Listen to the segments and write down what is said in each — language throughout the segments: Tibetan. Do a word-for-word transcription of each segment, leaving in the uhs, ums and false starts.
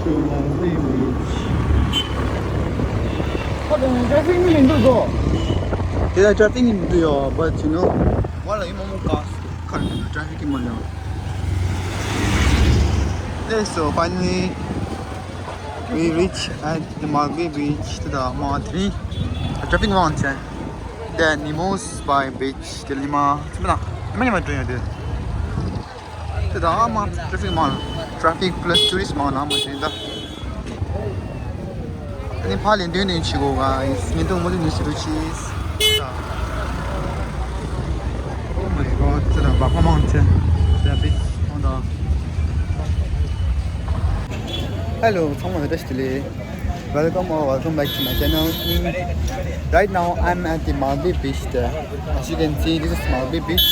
ཁོ་དང་ཊ་ཕིག་མི་ཡིན་འདུག་གོ། དེ་ལ་ཊ་ཕིག་མི་འདུག་ཡོད། but you know, ང་ལ་ཡིན་མོ་མོ་ག་ཁར་ཊ་ཕིག་མ་ཡོང་། Okay, so finally we reach at the Malpe beach. དེ་ད་མ་དེ་རིང་ཊ་ཕིག་མང་ཆེ། The Nemos Bay Beach. དེ་ལ་ཉི་མ་ཚེས་པ་དང་ཉི་མ་ཉི་མ་འགྲོ་ཡོང་དེ། དེ་ད་མ་ཊ་ཕིག་མང་། ཊ་ཕིག་པ་ལ་ཊུ་རི་སི་མང་ལ་མ་དེ་ད། ཨ་ནི་ཕར་ལེན་དོན་དོན་བྱེད་དགོས། ག་ཉིན་ཐུང་མོ་དུ་ནི་སི་རུ་ཆིས། Oh my god, ཚེ་དང་བག་མ་མང་ཆེ། དེ་ཡ་བིས་ཐོང་དང་། Hello, ཚང་མ་བདེ་ལེགས། Welcome or welcome back to my channel. Right now, I'm at the Malpe Beach there. As you can see, this is Malpe Beach.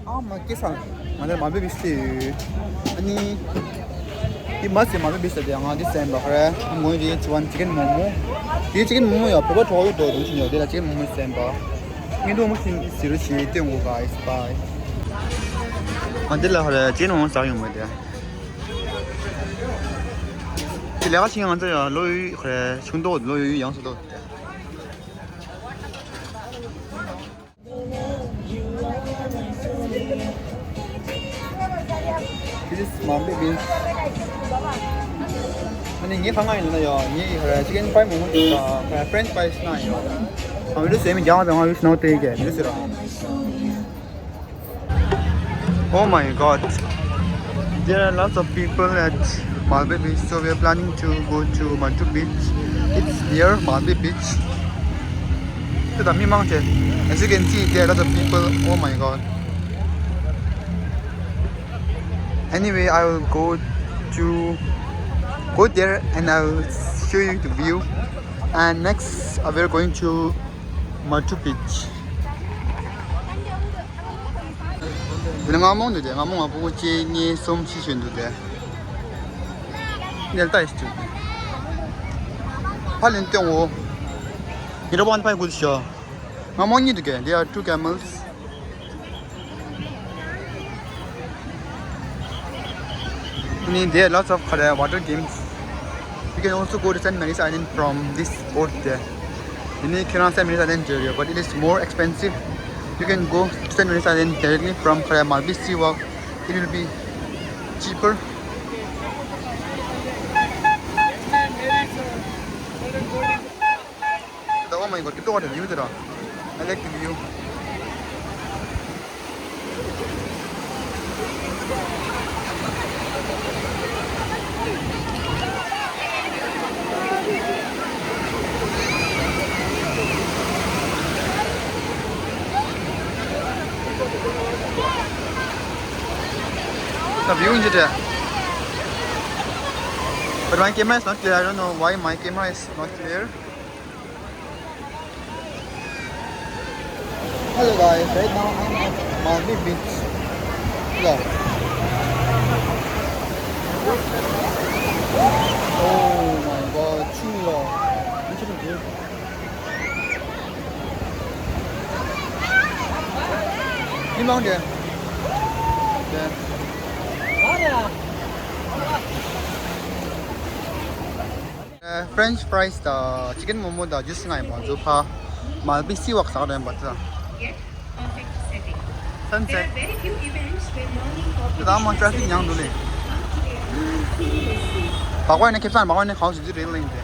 ཨ་མ་སྐྱེ་ས། ང་ཚོ་མལ་པེ་བིཆ་དེ་ཡོད། ཨ་ནི། འདི་མ་ཟད་མལ་པེ་བིཆ་དེ་ཡང་ང་འདི་སེམས་པ་ཧ་ར། ཨ་མོ་འདི་ཅི་ཝན་ཅི་ཀན་མོ་མོ། འདི་ཅི་ཀན་མོ་མོ་ཡ་བོད་པ་གྲོགས་ཡོད་དོ་དུང་ཆུ་ཉོ་དེ་ལ་ཅི་ཀན་མོ་མོ་སེམས་པ། ངས་འདུག་མོ་ཤིན་ཟི་རུ་ཆི་སྟོན་གོ་ག་ཨིས་པའི། ང་འདི་ལ་ཧ་ར་ཅི་ཀན་མོ་མོ་ཟ་ཡོང་མོ་དེ། དེ་ལས་ཀ་ཆེ་ང་ཚོ་ཡ་ལོ་ཡོད་ཧ་ར་ཆུང་དོ་ལོ་ཡོད་ཡང་སོ་དོ། This is Malpe Beach. ཨ་ནི་ངའི་ཁ་ང་ཡིན་ན་ཡོ། ངའི་ཅི་ཀན་ཕའི་མོ་མོ་དང་ཕ་རེན་ཆི་ཕའི་སྣ་ཡོ། ཨ་མི་ལུ་སེ་མི་རྒྱང་བ་ང་ཡུ་སྣོ་ཏེ་གེ་མི་ལུ་སེ་ར། Oh my god. There are lots of people at Malpe Beach, so we are planning to go to Mantu Beach. It's near Malpe Beach. དེ་ད་མི་མང་ཆེ། As you can see, there are lots of people. Oh my god. Anyway, I will go to go there and I will show you the view. And next, uh, we are going to Machu Picchu. དེ་ནས་ང་མོང་འདུག་དེ། ང་མོང་ང་ཕྲུ་གུ་གཅིག་གཉིས་གསུམ་བཞི་ཞིག་འདུག་དེ། ནེལ་ཏ་ཡིས་ཏུ། ཕ་ལན་སྟོན་འོ། ཡིན་རོ་བན་ཕའི་གུལ་ཤོ། ང་མོང་གཉིས་འདུག་གེ། There are two camels. There are lots of water games. You can also go to Saint Mary's Island from this boat there. You need to Saint Mary's Island area, but it is more expensive. You can go to Saint Mary's Island directly from Malpe Sea Walk. It will be cheaper. Oh my god, look at the view there. I like the view. The view in Jeddah. But my camera is not clear. I don't know why my camera is not clear. Hello guys, right now I'm at Maldives Beach. Look. Oh my god, too long. This is good. You long there. Yeah. French fries དང་chicken momo དང་juice ང་ཡིན་པ། ང་ཚོ་ཕ་Malpe Sea Walk ཟེར་བ་ཡིན་པ། དེ་དང་sunset དེ་དང་མ་traffic ཉུང་འདུག་ལེ། བག་པ་ནས་ཁེབས་སང་བག་པ་ནས་གང་ཞིག་རེད་ལེ་ཡིན་ཏེ།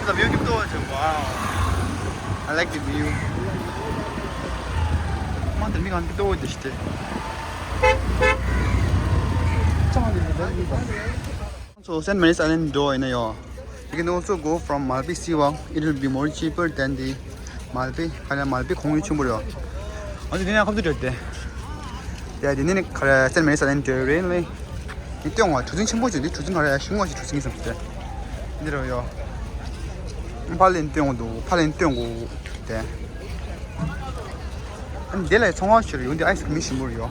དེ་དང་view སྐྱིད་པོ་ཅིག wow. I like the view. མ་དེ་མི་གང་སྐྱིད་པོ་དེ་ཞིག་དེ། So Saint Mary's Island འགྲོ་ཡིན་ན་ཡོ། You can also go from Malpe Sea Walk. It will be more cheaper than the Malpe. ཁ་ལ་Malpe ཁོང་ཡུལ་ཆེན་པོ་རེད། ཨ་ཙི་དེ་ནས་ཁབ་ཏུ་བྲལ་ཏེ། ཡ་དེ་ནས་ཁ་ལ་Saint Mary's Island འགྲོ་རེད་ལེ། ནི་སྟོན་བ་གྲུ་གཟིངས་ཆེན་པོ་ཅིག་འདི་གྲུ་གཟིངས་ཁ་ལ་ཡ་ཤིང་བ་ཞིག་གྲུ་གཟིངས་ཡིན་བསམ་སྟེ། འདི་རེད་ཡོ། ཕ་ལན་སྟོན་འོ་འདུག་ཕ་ལན་སྟོན་འོ་དེ། ཨ་ནི་དེ་ལ་ཚོང་བ་ཞིག་ཡོང་དུས་ice cream ཞིམ་པོ་རེད་ཡོ།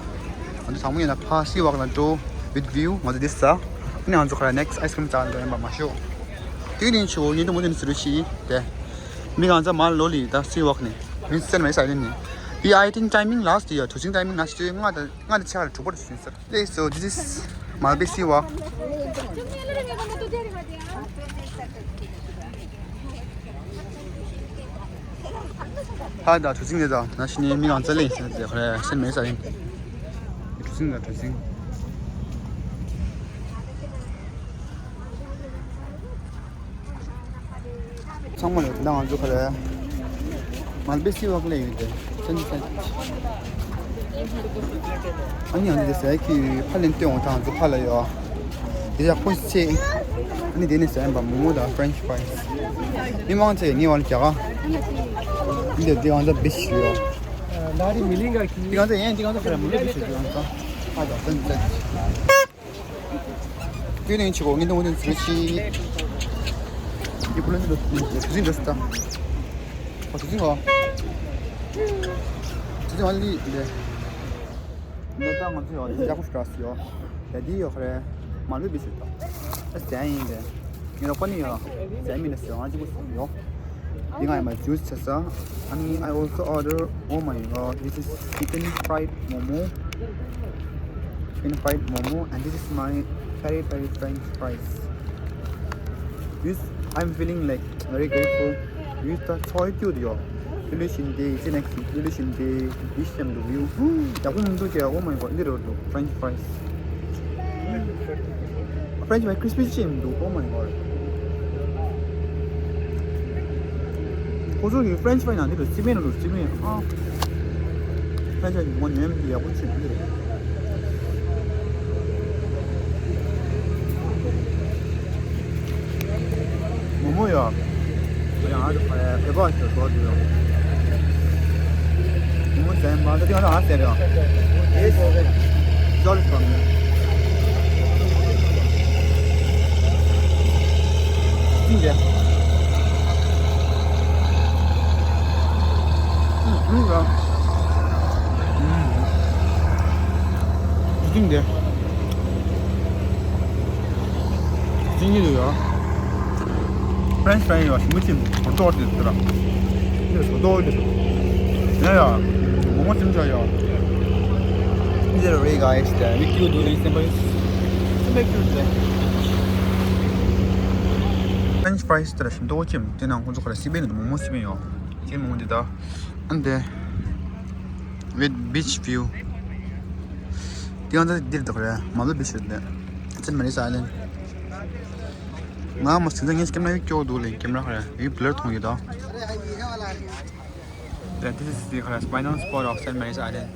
ང་ཚོ་ཚང་མ་ཡིན་ན་ཕ་Sea Walk ལ་འགྲོ། With view ང་ཚོ་འདི་ཟ། ཨ་ནི་ང་ཚོ་ཁ་ལ་next ice cream ཟ་འགྲོ་ཡིན་པ་མ་ཤོག་དེ་ནི་ཆུ་བོ་ཉིན་དུ་མུ་དུ་ནི་ཟི་རུ་ཤི་དེ། མི་གང་ཚ་མ་ལོ་ལི་ད་Sea Walk ནི་མི་སེར་མེད་ས་ཡིན་ནི། The I think timing last year, choosing timing last year, ང་ད་ང་ད་ཆ་ལ་དྲུག་པར་ཞུས་ཟེར། Okay, so this is Malbesi Walk. ཧ་ད་གྲུ་གཟིངས་དེ་དང་ན་ཤི་ནས་མི་གང་ཚ་ལེ་ཟེར་ཏེ་ཁོ་རེ་སེམས་མེད་ས་ཡིན། གྲུ་གཟིངས་དང་གྲུ་གཟིངས། ཚང་མ་ཡོད་ད་ང་ཚོ་ཁ་རེ། Malbesi Walk ལ་ཡོད་དེ། སེམས་སེམས། ཨ་ནི་ཨ་ནི་དེ་ཟེར་གི་ཕ་ལེན་ལྟོས་འོང་ཐང་ཚོ་ཕ་ལ་ཡོད། དེ་ཡག་པོ་ཆེ། ཨ་ནི་དེ་ནས་ཟེར་ཡིན་པ་མོག་མོག་དང་French fries། མི་མང་ཆེ་ངེས་པར་རྒྱ་གར། འདི་འདི་གང་ཚ་བི་ཤི་ཡོད། ལ་རི་མི་ལིང་ག་གི། འདི་གང་ཚ་ཡན་འདི་གང་ཚ་ཁ་ར་མི་ལུ་བི་ཤི་འདི་གང་ཚ། ཨ་ད་ད་ད། ཡུན་ནན་ཆི་གོ་ངེས་དོན་དོན་ཚུལ་ཆི། ཡི་པུ་ལན་དུ་དུ་ཟིན་དུ་སྟ། ཨོ་དུ་ཟིན་གོ། དུ་ཟིན་ཨོ་ལི་ལེ། ནོ་ད་ང་ཚོ་ཡོ་ཡ་ཀུ་ཤ་སི་ཡོ། ཡ་དི་ཡོ་ཁ་རེ། མ་ལུས་པི་སི་ཏོ། ཨ་ཟན་ཡིན་ཏེ། ངེས་རོགས་པ་ནི་ཡོ། ཟན་མི་ནི་སི་ཡོ་ང་ཅི་གུ་སི་ཡོ། འདི་ང་ཡི་མ་ཇུས་ཆ་ས། ཨ་ནི་I also order, oh my god, this is chicken fried momo. Chicken fried momo and this is my peri peri French fries. This, I'm feeling like very grateful. This the choi cute yo. Illusion day, it's an exit. Illusion day, this time the view. Yakun do kya? Oh my god, little do French fries. French fry crispy chim do. Oh my god. ཁོ་ཚོ་གི་French fry ནང་འདི་རུ་རྩི་མེད་ལ་རུ་རྩི་མེད་ཨ། French fry ངོ་ཉོས་མི་ཡག་པོ་ཆེ་འདི་རེད། མོ་མོ་ཡ། ཡང་ཨ་ཕེ་བ་ཞོ་ཞོ་འདི་ཡོ། མོ་མོ་ཟན་མ་ད་དེ་ང་ད་ཨ་ཟེར་ཡོ། ཨེ་ཟོ་རི་ཕོར་མི། ཅི་འདྲ། ཨུམ་ཨུམ་ར། ཨུམ། ཅི་འདྲ། ཅི་འདྲ་ཡོད། French fry ཡོད་ཞིམ་པོ་ཅིག་ཧོ་ཏོག་དེ་ཟེར་ར། དེ་ཧོ་ཏོག་དེ། ཡ་ཡ། མོ་མོ་ཅིམ་ཆ་ཡོད། These are very guys, the Mickey doing simple. Simple cute, the French fries དེ་ར་ཞིམ་ཏོག་ཅིམ། དེ་ནང་ཁོང་ཚོ་ཁ་ར་སི་པན་མོ་མོ་སི་པན་ཡོད། ཅིམ་མོ་འདི་ད། And the with beach view. དེ་ང་ཚོ་འདིར་འདུག་རེད། མ་ལུས་པི་ཤོད་ལེ། Saint Mary's Island. ང་མ་སེམས་ངན་ཀེམ་ར་ཡོད་སྐྱོ་འདུག་ལེ། ཀེམ་ར་ཁ་ར་ཡོད་བླར་མཐོང་ཡོད་དོ། Then this is the ཁ་ར་final spot of Saint Mary's Island.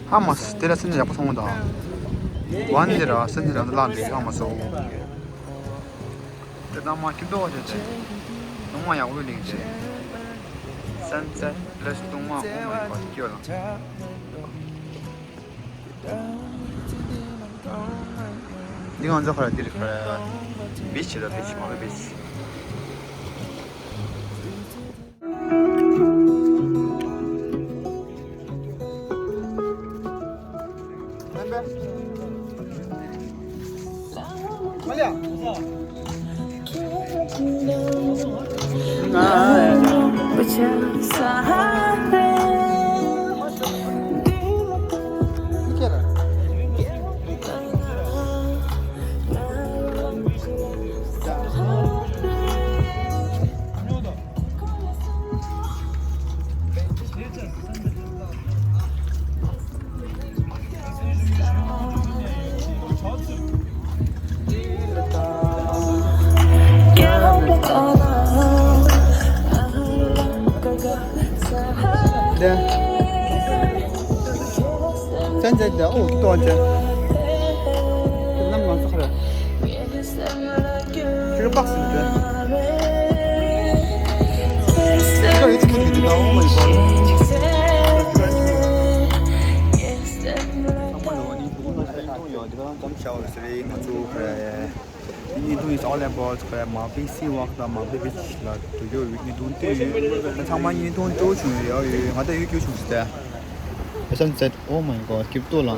ཧ་མ་སི་དེ་ར་སེམས་ཡག་པོ་སོང་བ་དང་། ཝན་དེ་ར་སེམས་ཡག་པོ་ལངས་ཏེ་ཧ་མ་སོ། དེ་དང་མ་ཁྱི་ཏོ་བ་དེ་དེ། ལུང་མ་ཡག་པོ་ལིང་དེ། Sunset plus ལུང་མ། Oh my god, ཁྱི་ལ། འདི་ང་ཚོ་ཁ་ར་འདིར་ཁ་ར་བིཆ་ཆེ་ད་བིཆ་མ་གི་བིཆ། ཅན་ཅན་ཅན། ཨོ་ཏོ་ཅན། ནམ་ང་ཚོ་ཁ་ར། ཁྱོད་པགས་སུ་འདི། ཁྱོད་ཡིད་ཆེས་མི་འདུག་ད། Oh my god. ཚང་མ་ལོ་ནི་ཡོད་འདི་ག་ཙམ་ཤ་བ་ཟེར་ང་ཚོ་ཁ་ར། བརྙན་ཐུང་is all about ཁ་ར་མ་པི་སི་ཝག་དང་མ་པི་བིཆ་ལ་འགྲོ་རྒྱུ་བརྙན་ཐུང་བལྟས་ཡོད། ཚང་མ་བརྙན་ཐུང་སྤྲོ་བྱུང་ཡོད་ཡོད། ང་ད་ཡོད་རྒྱུ་བྱུང་ཟེར། Sunset, oh my god, སྐྱིད་པོ་ལ།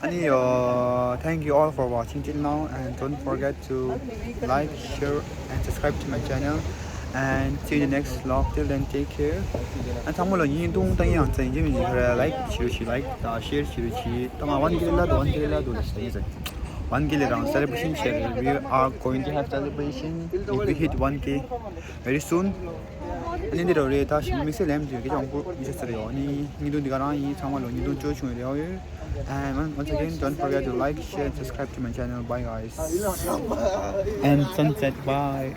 ཨ་ནི། uh, thank you all for watching till now, and don't forget to like, share, and subscribe to my channel, and see you in the next vlog. Till then, take care. ཨ། ཚང་མ་ལ་བརྙན་ཐུང་ལྟ་ཡང་ཚེ་ཡིན་གྱི་མིན་གྱི་ཁ་ར་like བྱེད་རོགས་བྱེད། Like དང་share བྱེད་རོགས་བྱེད། ད་ང་one K ལ་འགྲོ། One K ལ་འགྲོ་ལ་ཞིག་ད་ཡིན་ཟེར། One K ལ་རང་celebration བྱེད་རེད། We are going to have celebration if we hit one K very soon. ཨ་ནི་འདི་རུ་རེད། ད་ཞིག་དམིགས་བསལ་ལན་དུ་ཡོད་ཀྱི་ཅང་པོ་ཡིན་ཟེར་ཡོད། ཨ་ནི་བརྙན་ཐུང་འདི་ག་རང་ཡིན། ཚང་མ་ལ་བརྙན་ཐུང་སྤྲོ་བྱུང་རེད། ཨོ་ཡོད། And once again, don't forget to like, share, and subscribe to my channel. Bye, guys. And sunset, bye.